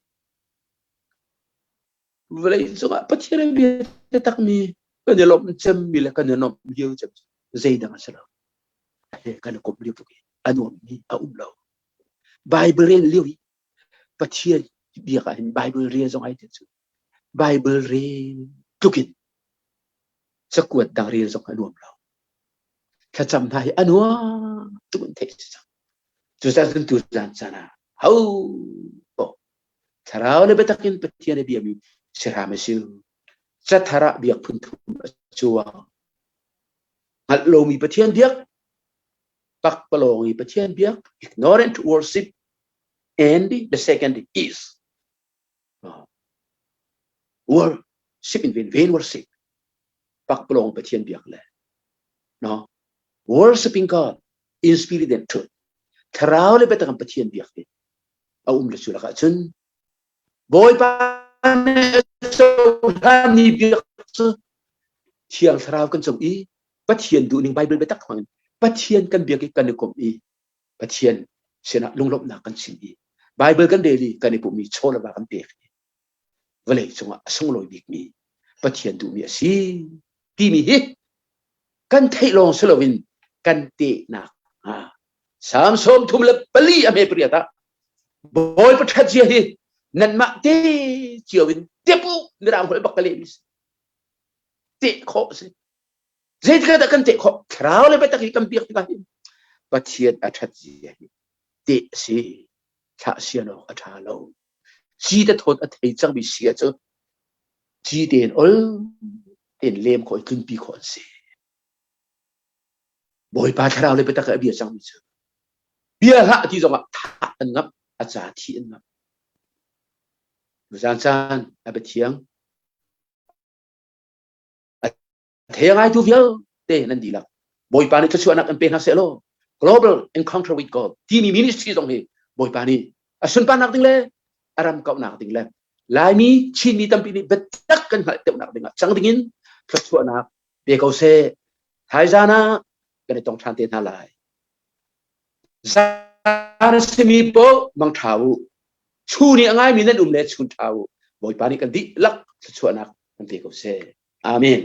Vawlei cungah Pathian a bia takmi kan i lawmh cemmi le kan i nuamh lio cem zeidang a si lo. Kan i komh lio tuk i a nuammi a um lo. Bible rel lio i Pathian biak ah hin Bible rel zong ai tel cu. Baibal rel tlukin cakuat dang rel zong a nuam lo. Thlacam hna hi a nuam tuk in theih si cang. Cucaah cun tuzan caan ah ho paoh thlarau le biatak in Pathian a biami si hram a si. Cathar ah biak phun thum a cuang. Hngalh lomi Pathian biak, pakpalawng i Pathian biak, ignorant worship, and the second is Worship in vain, vain worship. Pakpalawng Pathian biak le. No. Worshiping God in spirit and truth. Thlarau le biatak in Pathian biak ti. A um le cu lakah cun Bawipa nih cohlan ni biak cu Thiang Thlarau kan cung i Pathian duhning Bible biatak hmang in Pathian kan biak i kan i komh i Pathian sinah lunglawmhnak kan chim i Baibal kan rel i kan i pummi chaw le va kan pek i vawlei cungah a sunglawi bikmi Pathian duhmi a si timi hi. Kan theih lawng si loin kan tehnak hnga. Salm 34 a hme pariat ah Bawipa ṭhat zia hi nanmah te cio in tep u mirang holh bak ka lehmi si. Teh khawh si. Zeitik dah kan teh khawh? Thlarau le biatak hi kan biak tikah hin Pathian a ṭhat zia hi teh si. Thlah sian awk a ṭha lo. Ci te thawt a thei cangmi sia cu ci tein ol tein lem khawh i tlunpi khawh an si. Bawipa thlarau le biatak a bia cangmi cu bia hlah ti zongah thah an ngamh, a ca thi an ngamh. Zan caan a biathiang a thei ngaitu vialte nan dihlak Bawipa nih thluachuahnak in pe hna seh law Global Encounter with God timi ministry zong hi Bawipa nih a sunparnak ding le a ram kauhnak ding le Laimi Chinmi tampi nih biatak kan hngalh deuhnak ding ah cang ding in thluachuahnak pe ko seh. Thaizan ah kan i tong ṭhan te hna lai. Zan a simi paoh mang ṭha u. Chun i a ngaimi nan um le chun ṭha u. Bawipa nih kan dihlak thluachuahnak kan pe ko seh. Amen.